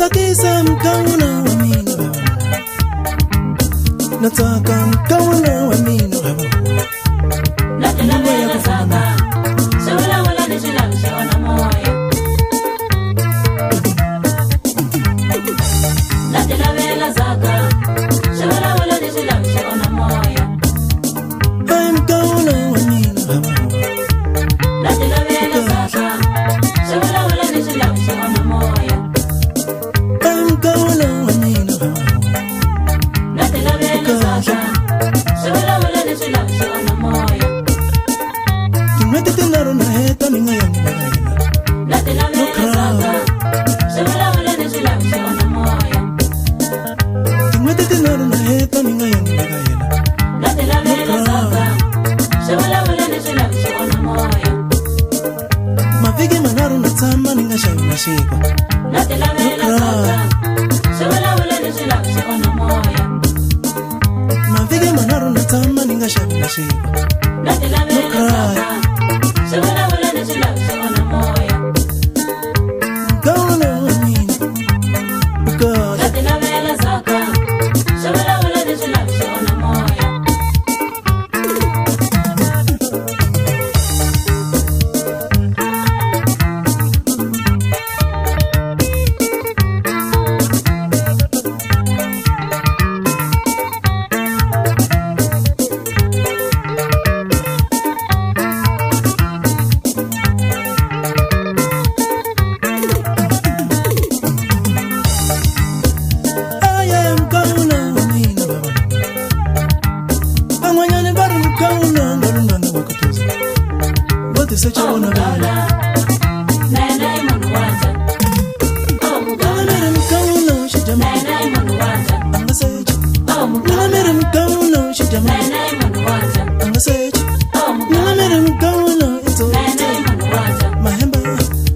Tsakisa mukawuna wa mina na tsaka mukawuna wa mina na tilavela zaka swi vulavula ni swi lavi swi onha moya na tilavela zaka swi vulavula ni swi lavi swi onha moya ai mukawuna wa mina na tilavela zaka swi vulavula ni swi lavi swi onha moya ai mukawuna wa mina na tilavela zaka swi vulavula ni swi lavi swi onha moya tin'hweti tinharhu na heta ni nga yangi na yena na tilavela zaka swi vulavula ni swi lavi swi onha moya tin'hweti tinharhu na heta ni nga yangi na yena na tilavela zaka swi vulavula ni swi lavi swi onha moya mavhiki manharhu na tshama ni nga xavi na xinkwa na tilavela zaka swi vulavula ni swi lavi swi onha moya mavhiki manharhu na tshama ni nga xavi na xinkwa na tilavela zaka swi vulavula ni swi lavi swi onha moya mukawuna wa mina na tilavela zaka swi vulavula ni swi lavi swi onha moya aye mukawuna wa mina van'wanyani va ri mukawuna nga lunanga wa kutuza vo tisecha vona vele na yena i munhu wa dya oh mina mugawula mi ri mukawuna xidya na yena i munhu wa dya a nga secha oh mina mugawula mi ri mukawuna xidya na yena i munhu wa dya a nga secha oh mina mi mugawula ri mukawuna i na tsotsi yena i munhu wa dya mahemba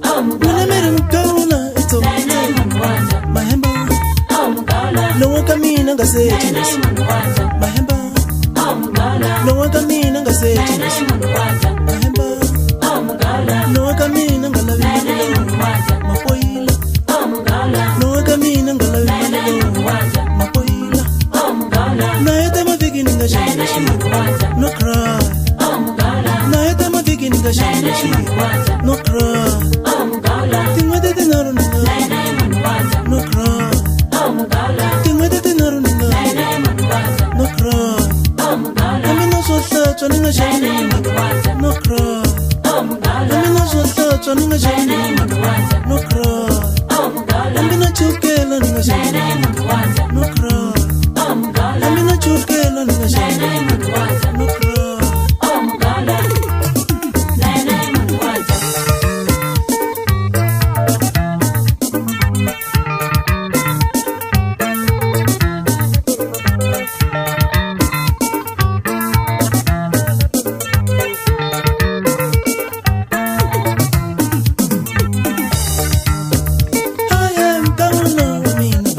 oh mina mugawula mi ri mukawuna i na yena tsotsi i munhu wa dya mahemba oh mugawula lowa ka mina nga na sechi yena i munhu wa dya mahemba oh mugawula lowa ka mina nga na sechi yena i munhu wa dya mahemba oh mugawula lowa ka mina nga lavi na yena i munhu wa dya mapoyila oh mugawula lowa ka mina nga lavi na yena i munhu wa dya mapoyila oh mugawula na heta mavhiki ni nga na xavi yena na i xinkwa munhu wa dya no cry oh mugawula na heta mavhiki ni nga na xavi yena na i xinkwa munhu wa dya no cry oh mugawula tin'hweti tinharhu ni nga na yena i munhu wa dya no cry oh mugawula tin'hweti tinharhu ni nga na yena i munhu wa dya no cry oh mugawula na mina swo hlantswa ni nga na xavi yena i munhu wa dya no cry oh na mugawula mina swo hlantswa ni nga na xavi yena i munhu wa dya no cry oh mugawula na mina chukela ni nga na xavi yena i munhu wa dya no cry oh mugawula na mina chukela ni nga na xavi yena i munhu wa dya no cry oh mugawula na yena i munhu wa dya aye mukawuna wa mina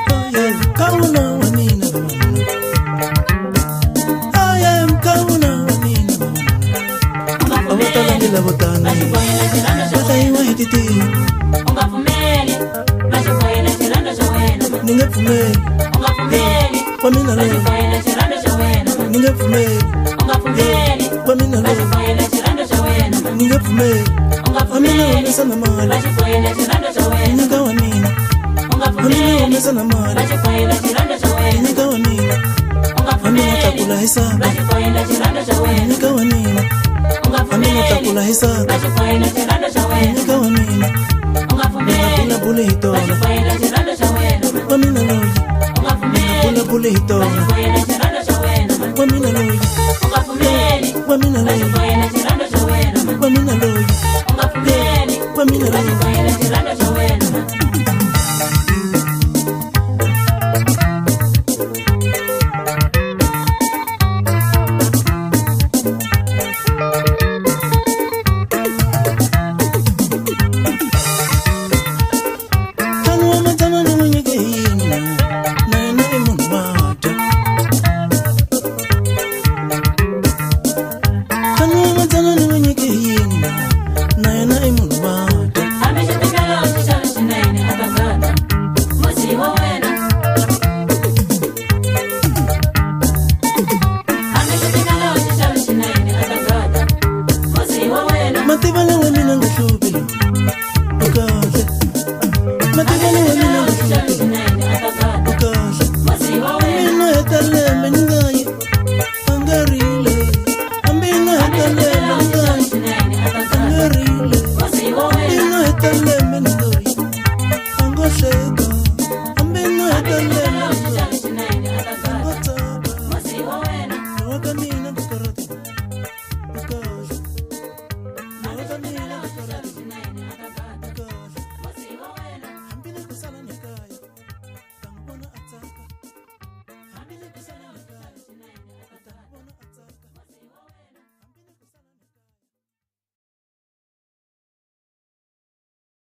aye mukawuna wa mina aye mukawuna wa mina u nga a vo tala pfumeli ni lavo va tani xi foyela xirhandza xa va ta wena yiwa hi titihi u nga pfumeli va xi foyela xirhandza xa wena ni nge pfumeli u nga pfumeli wa mina va xi loyi foyela xirhandza xa wena ni nge pfumeli u nga pfumeli wa mina va xi loyi foyela xirhandza xa wena ni nge pfumeli u nga wa mina pfumeli humesa na va mali xi foyela xirhandza xa ni wena nyika wa mina u nga wa mina pfumeli humesa na va mali xi foyela xirhandza xa ni wena nyika wa mina u nga wa mina pfumeli tlakula hi va saka xi foyela xirhandza xa ni wena nyika wa mina u nga wa mina pfumeli tlakula hi va saka xi foyela xirhandza xa ni wena nyika wa mina u nga mi nga pfumeli bulabuli hi va xi tona foyela xirhandza xa wena wa mina loyi u nga pfumeli bulabuli hi va xi tona foyela xirhandza xa wena wa mina loyi u nga pfumeli wa mina va xi loyi foyela xirhandza xa wena wa mina loyi u nga pfumeli wa mina va xi loyi foyela xirhandza xa wena ntlhanu wa madzana ni n'wi nyike hi yini na yena i munhu wa dya ntlhanu wa Mativa lawa.